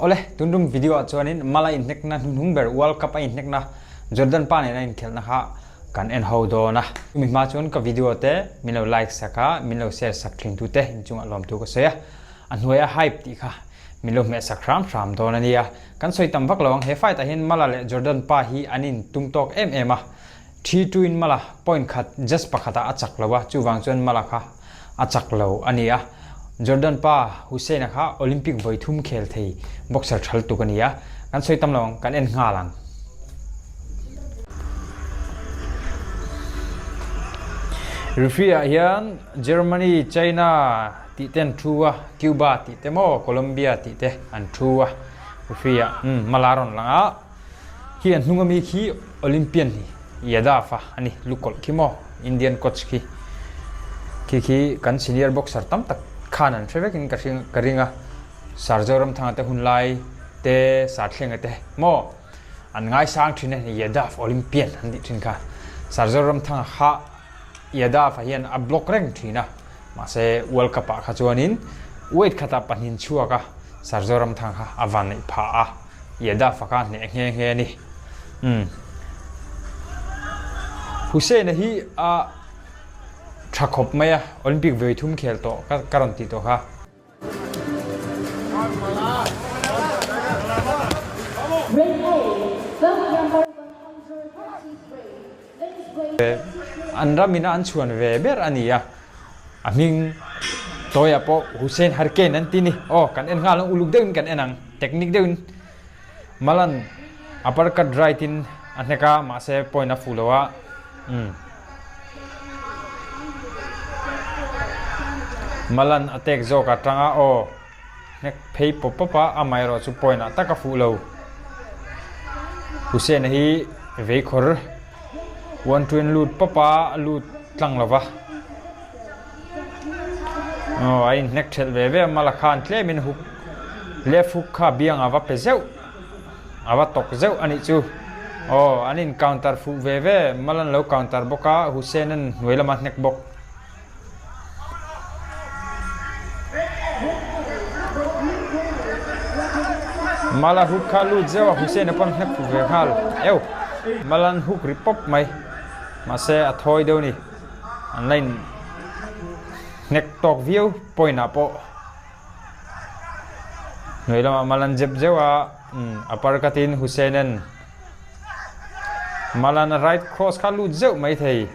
Awle, tun tum video ah chuanin Mala inhnekna hnuhnung ber World Cup a inhnekna Jordan pa nena inkhelhna kha kan en ho dawn a. Chumi hma chuan ka video te min lo like sak a, min lo share sak thin tute inchungah lawmthu ka sawi a. A hnuaia hype tih kha min lo hmeh sak hram hram dawn a nia. Kan sawi tam vak lo ang, he fight ah hian Mala leh Jordan pa hi an in tum tawk em em a. Thi tuin Mala point khat just pakhatah a chak lo a, chuvang chuan Mala kha a chak lo a ni a. Jordan pa Hussein-a kha Olympic vawi thum khel thei boxer tha lutuk a ni a, kan sawi tam lo ang, kan en nghal ang. Referee ah hian Germany, China tih te an thu a, Cuba tih te maw, Colombia tih te an thu a, referee ah umm Mala a rawn lang a. Khi an hnung ami khi Olympian hi Yadav a ani lukawlh khi maw Indian coach khi khi khi kan senior boxer tam tak khan an hre vekin ka hring ka ring a Sir Zoramthanga te hun lai te Sarthlenga te maw an ngaisang thin a ni Yadav Olympian an tih thin kha Sir Zoramthanga kha Yadav a hian a block reng thin a mahse World Cup ah kha chuanin weight khatah pahnin chhuak a Sir Zoramthanga kha a van neih phah a. Yadav-a kha hneh nghe nghe a ni. Umm. Hussein-a hi a tha khawp mai a, Olympic vawi thum khel tawh ka ka rawn tih tawh kha. An ram ina an chhuan ve ber a ni a, a hming tawiah pawh Hussein Harken an ti ni. Aw, kan en nghal ang, uluk deuhin kan en ang, technique deuhin Malan uppercut right in a hnek a, mahse point a fuh lo a, umm. Malan a tek zawk a tang a, aw. Hnek phei pawp pawp a, amaherawh chu point ah tak a fuh lo. Hussein-a hi veikhawr one two in lut pawp a, a lut tlang lo va. Aw a inhnek thelh ve ve a, Mala khan tlemin hook left hook kha biang a va pe zeuh, a va tawk zeuh a nih chu. Aw an in counter fuh ve ve, Mala'n lo counter bawk a, Hussein-a'n hnuai lama hnek bawk. Mala hook kha lut zeuh a, Hussein-a pawn hnek fuh ve nghal eu. Mala'n hook ri pawp mai, mahse a thawi deuh a ni. An la in hnek tawk viau point ah pawh. Hnuai lamah Mala'n jep zeuh a, upper cut in Hussein-a'n Mala'n a right cross kha lut zeuh mai thei.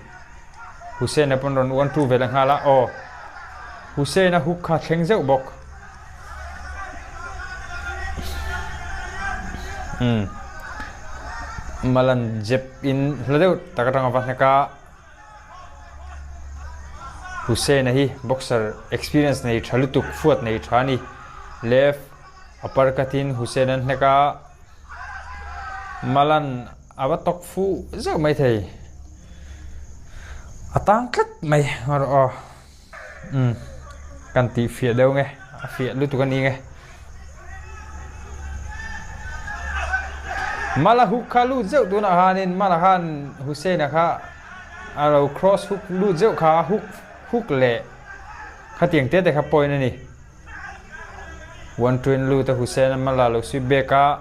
Hussein-a pawn rawn uan tu ve leh nghal a, aw Hussein-a hook kha thleng zeuh bawk. Umm Malan jep in hla deuh tak atang a va hnek a, Hussein-a hi boxer experience nei tha lutuk fuat nei tha a ni. Left uppercut in Hussein-a an hnek a, Malan a va tawk fuh zeuh mai thei. A tang tlat mai erawh aw. Umm kan tih fiah deuh nge a fiah lutuk a ni nge. Mala hook kha lut zeuh tunah khanin Mala khan Hussein-a kha a lo cross hook lut zeuh kha hook hook leh khatiang te te kha point a ni. One twin lut a Hussein-a Mala lo sweep back a.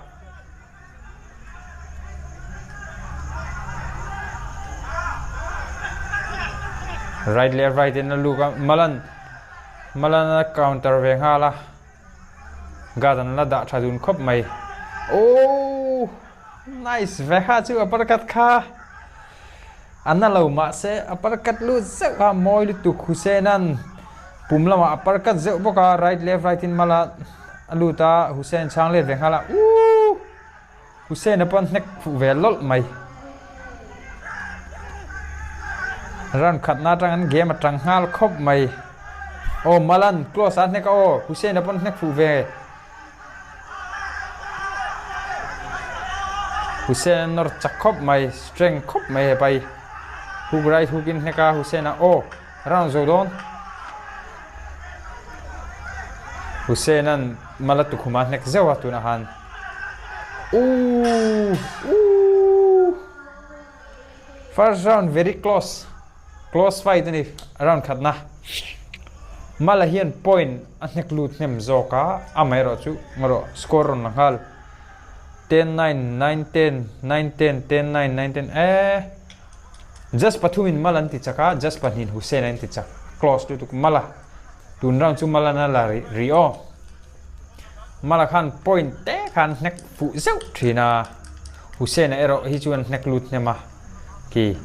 Right leh right in a luk a Malan Malan a counter ve nghal a guard an la dah tha dun khawp mai oh nice ve kha chu a pakhat kha a na lo mahse a pakhat lut zeuh a mawi lutuk Hussein an pum lamah a pakhat zeuh bawk a right leh right in Mala A lut a, Hussein chhang let ve nghal a, Uuh! Hussein-a pawh an hnek fuh ve lawlh mai. Round khatna atang an game a tang nghal khawp mai. Aw Malan close a hnek a aw, Hussein-a pawh an hnek fuh ve. Hussein-a nawr chak khawp mai, strength khawp mai he pai. Hook right hook in hnek a Hussein-a aw. Round zo dawn. Hussein-a'n Mala tukhum a hnek zeuh a tunah khan. Ooh! Ooh! First round very close. Close fight a ni round khatna. Mala hian point a hnek lut hnem zawk a, amaherawhchu ngarawh score rawn la nghal. Ten nine, nine ten, nine ten, ten nine, nine ten eh Just pathumin Mala an ti chak a, just pahnihin Hussein an ti chak. Close lutuk Mala. Tun round chu Mala na la rih rih aw. Mala khan point te khan hnek fuh zeuh thin a, Hussein a erawh hi chuan hnek lut hnem a, khi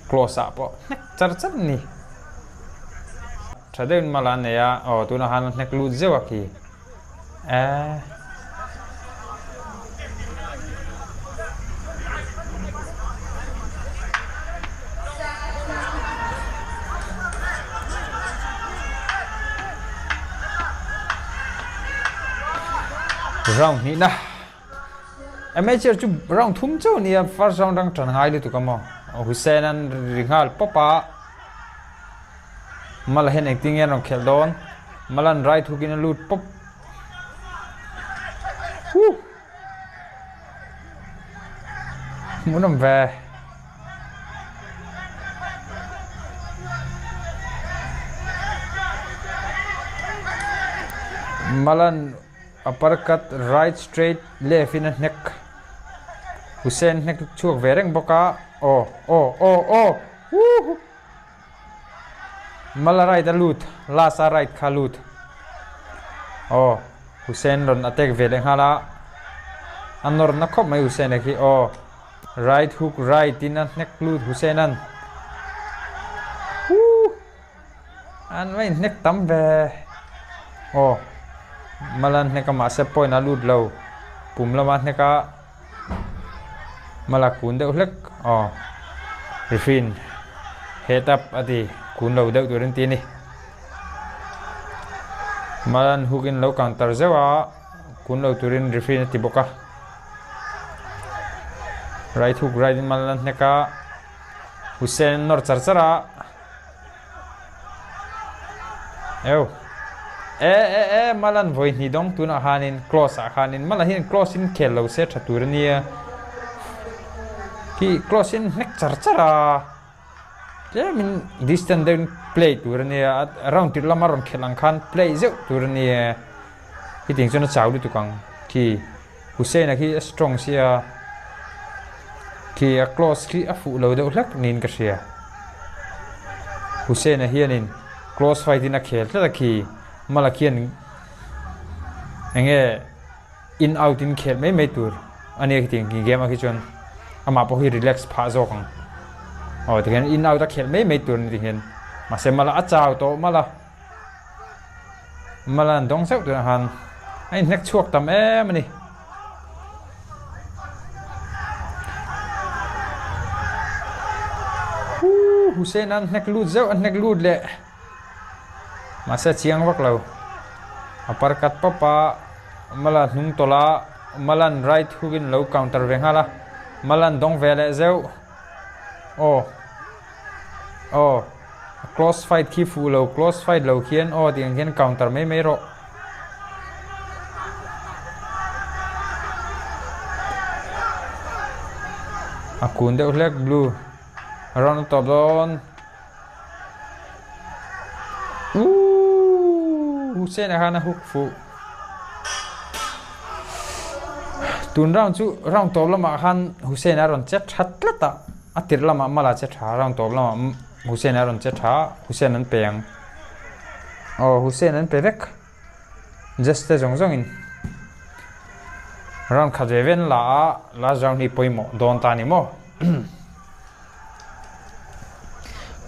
close ah pawh hnek char char a ni. Tha deuhin Mala a nei a, aw tunah khan a hnek lut zeuh a khi. Eh. Round hnihna Amateur chu round thum chauh a nia first round rang tan ngai lutuk a maw Hussein an ri nghal pawp a Mala hian engtin nge an rawn khelh dawn Malan right hook in a lut pawp Huh Hmuhnawm ve. Malan uppercut right straight left in a hnek Hussein hnek chhuak ve reng bawk a aw aw aw aw Woohoo Mala right a lut last a right kha lut aw Hussein rawn attack ve leh nghal a a nawr na khawp mai Hussein a khi aw right hook right in a hnek lut Hussein an Woo an va inhnek tam ve aw Mala an hnek a mahse point a lut lo pum lama hnek a. Mala kun deuh hlek aw Rifin head up a ti kun lo deuh turin ti a ni. Malan hook in lo counter zeuh a kun lo turin Rifin a ti bawk a. Right hook right in Malan a hnek a Hussein a nawr char char a. Eu. E e e Malan vawi hnih dawng tunah khanin close ah khanin Malan hian close in khel lo se tha tur ania. Khi close in hnek char char a. Tlemin distance deuhin play tur ania round tirh lama rawn khelh ang khan play zeuh tur ania. Hetiang chuan a chau lutuk ang khi. Hussein-a khi a strong sia khi a close khi a fuh lo deuh hlek niin ka hria. Hussein-a hianin close fight in a khel tlat a khi Mala khian enge in out in khel mai mai tur a nia khitiang khi game ah khi chuan amah pawh hi relax phah zawk ang. Aw tikhian in out a khel mai mai tur a ni tikhian mahse Mala a chau tawh Mala. Mala an dawng zeuh tunah khan a inhnek chhuak tam em a ni. Huu Hussein an hnek lut zeuh a hnek lut leh mahse a chiang vak lo. A par kat pawp a Mala hnung tawlh a Malan right hook in lo counter ve nghal a Malan dawng ve leh zeuh aw. Aw close fight khi fuh lo close fight lo khian aw tih ang khian counter mai mai rawh. A kun deuh hlek blue round a tawp dawn uuh Hussein a khan a hook fuh tun round chu round tawp lamah khan Hussein a rawn che tha tlat a. A tirh lamah Mala che tha, round tawp lamah Hussein a rawn che tha, Hussein an pe ang. Aw Hussein an pe vek. Just te zawng zawngin round khat ve ve an la a, last round hi pawimawh dawn ta a ni maw.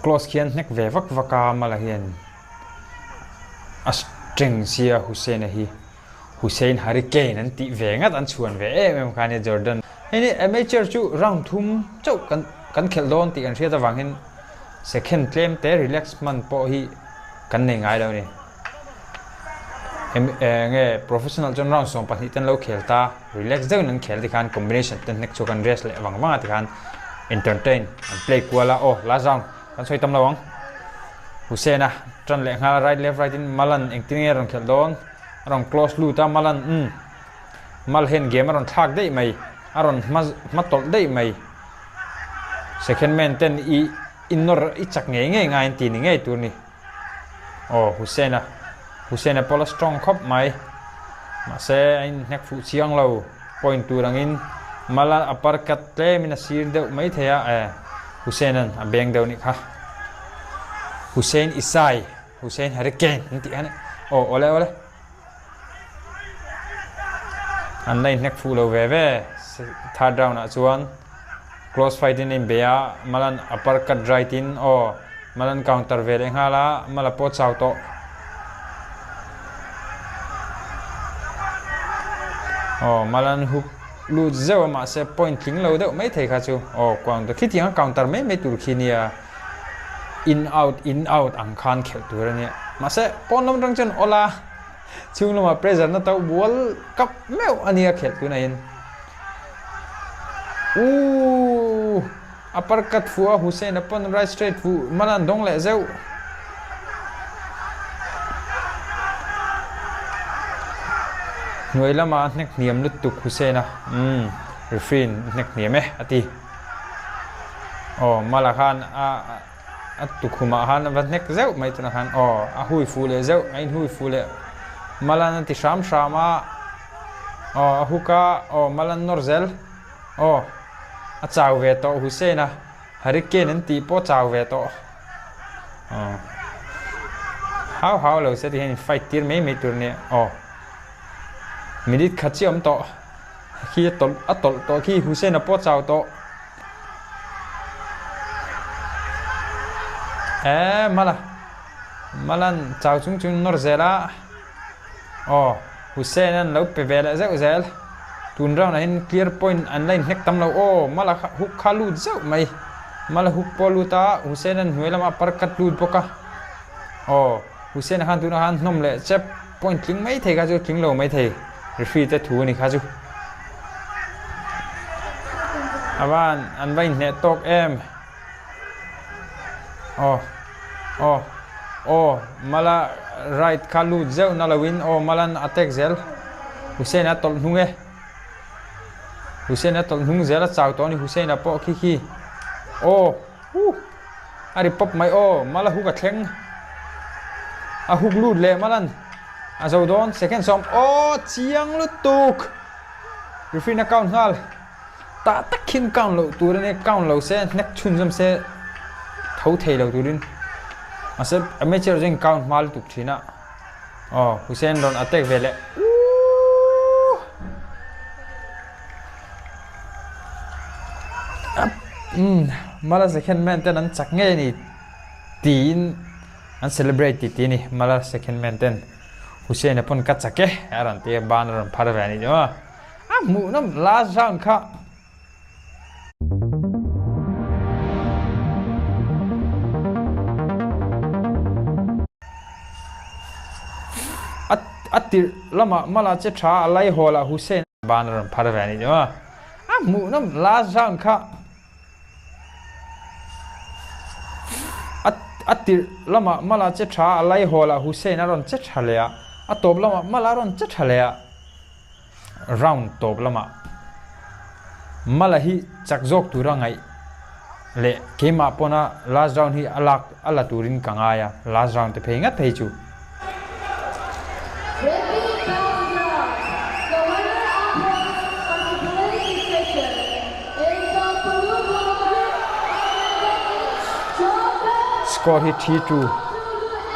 Close khian hnek ve vak vak a Mala hian a strength sia Hussein a hi. Hussein Hurricane an tih ve ngat an chhuan ve em em kha ania Jordan. Hei ni amateur chu round thum chauh kan kan khelh dawn tih kan hriat avangin second tlem te relax hman pawh hi kan nei ngai lo a ni. Enge professional chuan round 12 te an lo khel ta relax deuhin an khel tikhan combination te hnek chhuak an rest leh vang vang a tikhan entertain an play kual a aw last round kan sawi tam lo ang. Hussein a tan leh nghal right left right in Malan engtin nge rawn khelh dawn. A rawn close lut a, Malan umm Mal hian game a rawn thlak daih mai, a rawn hma hma tawlh daih mai. Second man ten i i nawr i chak ngei ngei ngai an ti ni ngei tur ni. Aw Hussein-a Hussein-a pawh la strong khawp mai. Mahse a inhnek fuh chiang lo. Point tur angin Mala a uppercut tlemin a sir deuh mai thei a, eh Hussein-a'n a beng deuh nih kha. Hussein Isai, Hussein Hurricane an tih kha ni. Aw awle awle. An la inhnek fuh lo ve ve. Third round ah chuan close fight in a inbei a, Malan uppercut right in aw Malan counter ve leh nghal a, Mala pawh chau tawh. Aw Malan hook lut zeuh a mahse point tling lo deuh mai thei kha chu aw counter khitiang a counter mai mai tur khi nia in out in out ang khan khelh tur a nia mahse pawn lam atang chuan awla chhung lamah pressure na to bual kap meuh a nia khelh tunah hian uuh. Uppercut fuh a Hussein a pawn right straight fuh man an dawng leh zeuh. Hnuai lama a hnek hniam lutuk Hussein a umm referee in hnek hniam e a ti. Aw Mala khan a a tukhumah khan a va hnek zeuh mai tunah khan aw a hui fuh leh zeuh a inhui fuh leh Malan a ti hram hram a aw a hook a aw Malan nawr zel. Aw, a chau ve tawh Hussein a, Hurricane an tih pawh chau ve tawh. Aw, hau hau lo se tihian in fight tir mai mai tur nia. Aw, minute khat chiah awm tawh. Khi a tawlh a tawlh tawh khi Hussein a pawh chau tawh. Eee Mala, Malan chau chung chung nawr zel a. Aw, Hussein an lo pe ve leh zeuh zel. Tun round ah hian clear point an la inhnek tam lo. Aw, Mala kha hook kha lut zeuh mai. Mala hook pawh a lut a, Hussein an hnuai lamah par cut lut bawk a. Aw, Hussein a khan tunah khan hnawm leh chep point tling mai thei kha chu tling lo mai thei. Referee te thu a ni kha chu. A van, an va inhneh tawk em. Aw aw aw Mala right kha lut zeuh na loin aw Malan a tek zel Hussein a tawlh hnung e Hussein a tawlh hnung zel a chau tawh a ni Hussein a pawh khi khi aw huh a ri pawp mai aw Mala hook a thleng a hook lut leh Malan a zo dawn second sawm aw chiang lutuk referee na count nghal. Tah tak hian count loh tur a nia, count lo se hnek chhunzawm se tho thei lo turin mahse amateur chuan count hma lutuk thin a, aw Hussein rawn attack ve leh uuh umm Mala second man ten an chak ngei a ni tiin an celebrate ti ti a ni Mala second man ten Hussein a pawn ka chak e a rawn ti a ban a rawn phar ve a ni chu. A hmuhnawm last round kha. A tirh lamah Mala che tha a lai hawl ah Hussein ban a rawn phar ve a ni chu a. A hmuhnawm last round kha. A tirh lamah Mala che tha a lai hawl ah Hussein a rawn che tha leh a, a tawp lamah Mala a rawn che tha leh a. Round tawp lamah Mala hi chak zawk tura ngaih leh keimah pawna last round hi a lak a la turin ka ngai a, last round te phei ngat phei chu. Score hi 3-2,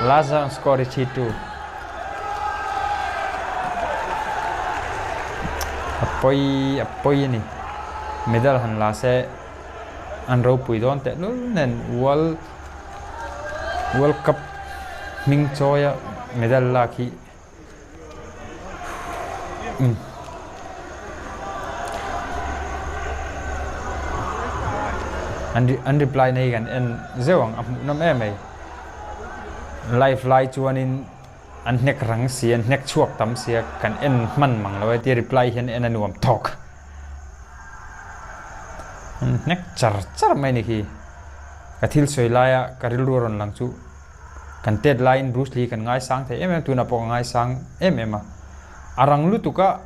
last round score hi 3-2. A pawi a pawi a ni. Medal han la se an ropui dawn teh lul nen World World Cup hming chawia medal lak hi umm an reply na hi kan en zeuh ang a hmuhnawm em mai. Live lai chuanin an hnek rang si, an hnek chhuak tam si a, kan en hman mang lo e tia reply hian en a nuam thawk. An hnek char char mai ni khi. Ka thil sawi laia ka rilru a rawn lang chu kan tet laiin Bruce Lee kan ngaisang thei em em, tunah pawh ka ngaisang em em a. A rang lutuk a,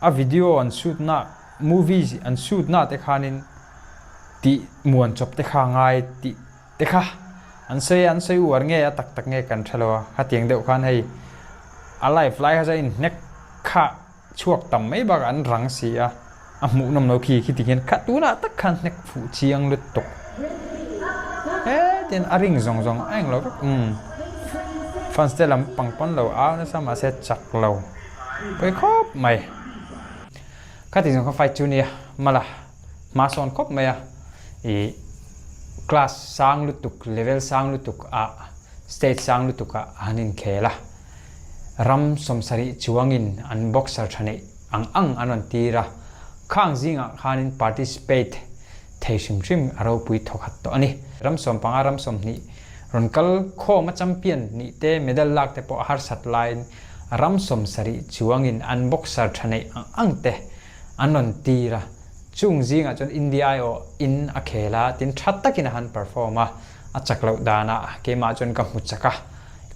a video an shoot na, movies an shoot na te khanin tih muan chawp te kha a ngai tih. Te kha. An sawi an sawi uar nge a tak tak nge kan hre lo a, khatiang deuh khan hei a live lai kha chuan inhnek kha chhuak tam mai bakah an rang si a, a hmuhnawm lo khi khi ti hian kha tunah tak khan hnek fuh chiang lutuk hetian a ring zawng zawng a englo vek umm fans te lam pang pawn lo au nasa mahse chak lo pawi khawp mai khati zawng kha fight chu nia mala hma sawn khawp mai a ih class sang lutuk level sang lutuk ah stage sang lutuk ah a han inkhel a. Ram sawmsarih chuangin an boxer tha neih ang ang an rawn tir a, khang zingah khanin participate thei hrim hrim a ropui thawkhat tawh a ni. Ram sawmpanga ram 20 rawn kal khawma champion nih te medal lak te pawh a harsat laiin ram 70 chuangin an boxer tha neih ang ang te an rawn tir a, chung zingah chuan India aiawh in a khel a, tin tha takin a han perform a, a chak loh danah keimah chuan ka hmu chak a.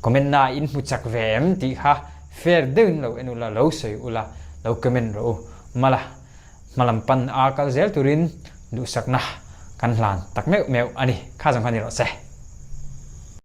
Comment na in hmu chak ve em tih kha fair deuhin lo en ula, lo sawi ula, lo comment rawh u. Mala, hmalam pan a kal zel turin duhsakna kan hlan tak meuh meuh a ni. Kha zawng kha ni rawh se.